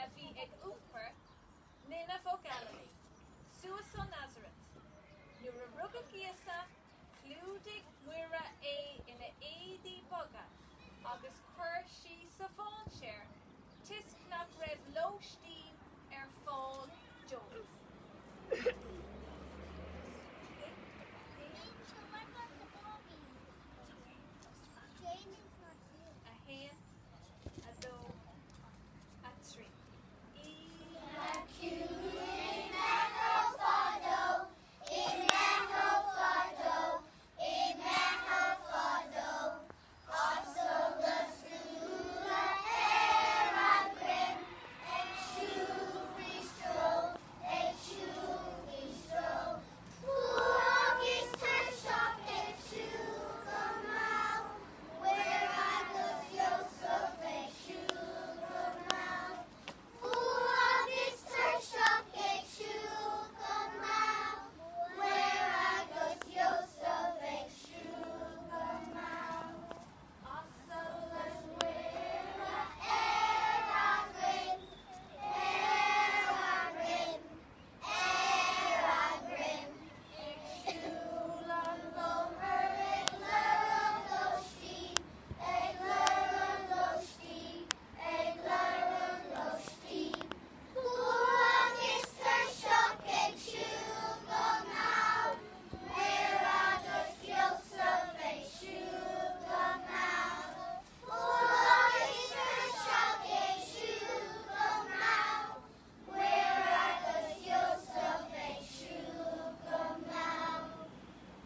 a bhí ag iompar linbh ó Galilee, suas ó Nazaret. Nuair a rugadh Íosa, chlúdaigh Muire é ina éadaí boga agus chuir sí sa mháinséar toisc nach raibh lóistín ar fáil dóibh. 1, 2, 3.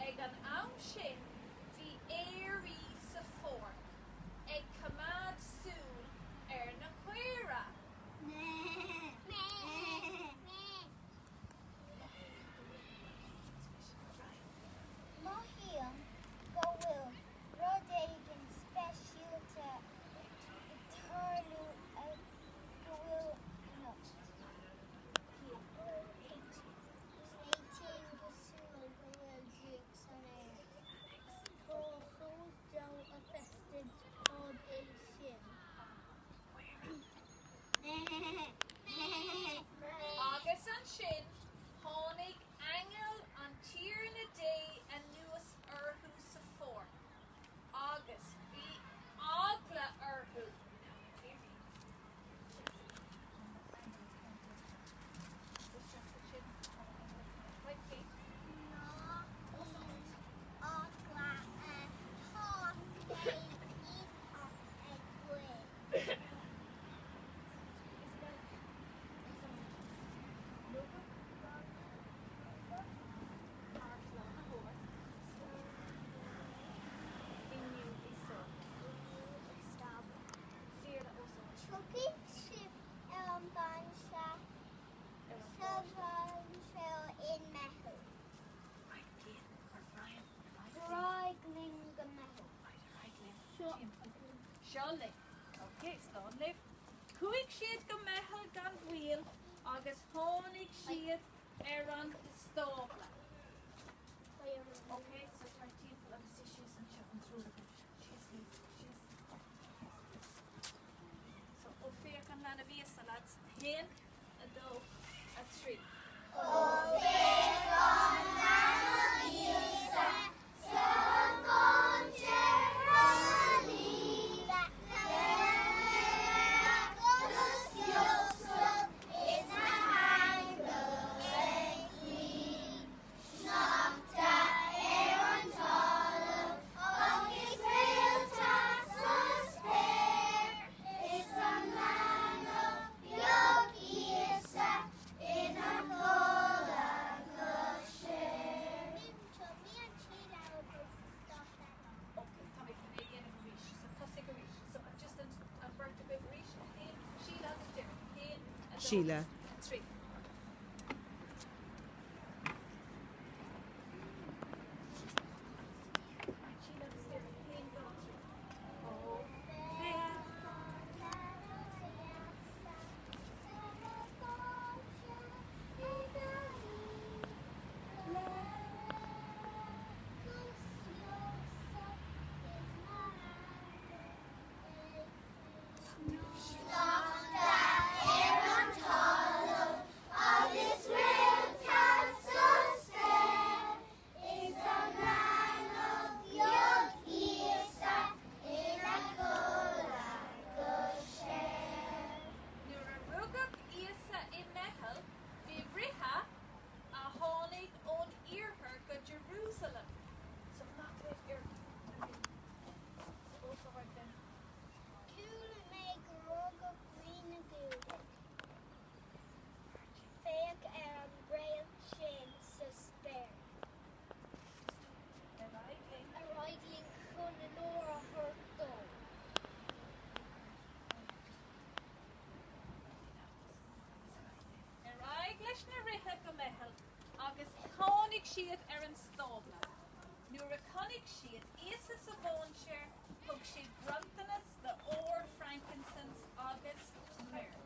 Ag an am sin bhí aoirí sa pháirc ag coimeád súil ar na caora. Mothaím go bhfuil rud éigin speisialta ag tarlú go bhfuil anocht. Smaointím cosúil go bhfuil draíocht san aer. Tá solas dearg le feiscint, cad é sin? Agus ansin tháinig aingeal an Tiarna Dé anuas orthu sa pháirc, agus bhí eagla orthu. Ná bíodh eagla tá sé iontach againn. Tiocfaidh sibh ar an bhainse sa mhainséar i Meitheamh. Ar aghaidh linn go Meitheamh. Seo linn. Ok, slán libh. Chuaigh siad go Meitheal gan mhoill agus tháinig siad ar an stábla. Ok, so tar timpeall agus suigh síos anseo an triúr agaibh. Síos libh, síos. So, ó féach an leanbh Íosa, lads. 1, 2, 3. Ó féach an leanbh Íosa sa mhainséar thar le Muire agus Iósaf is na haingil ag guí. Sneachta ar an talamh agus réalta sa spéir is an leanbh beag Íosa ina chodladh go síoraí. Ok, tá mé chun é a dhéanamh arís. So tosaigh arís. So just an bheirt agaibh arís. 1, Síle agus Derek. 1, 2, Síle. 3. Síle agus Derek. 1, 2, 3. Ó, féach. Sneachta ar siad ar an stábla. Nuair a chonaic siad Íosa sa mhainséar, thug siad bronntanas de ór, frankincense agus myrrh.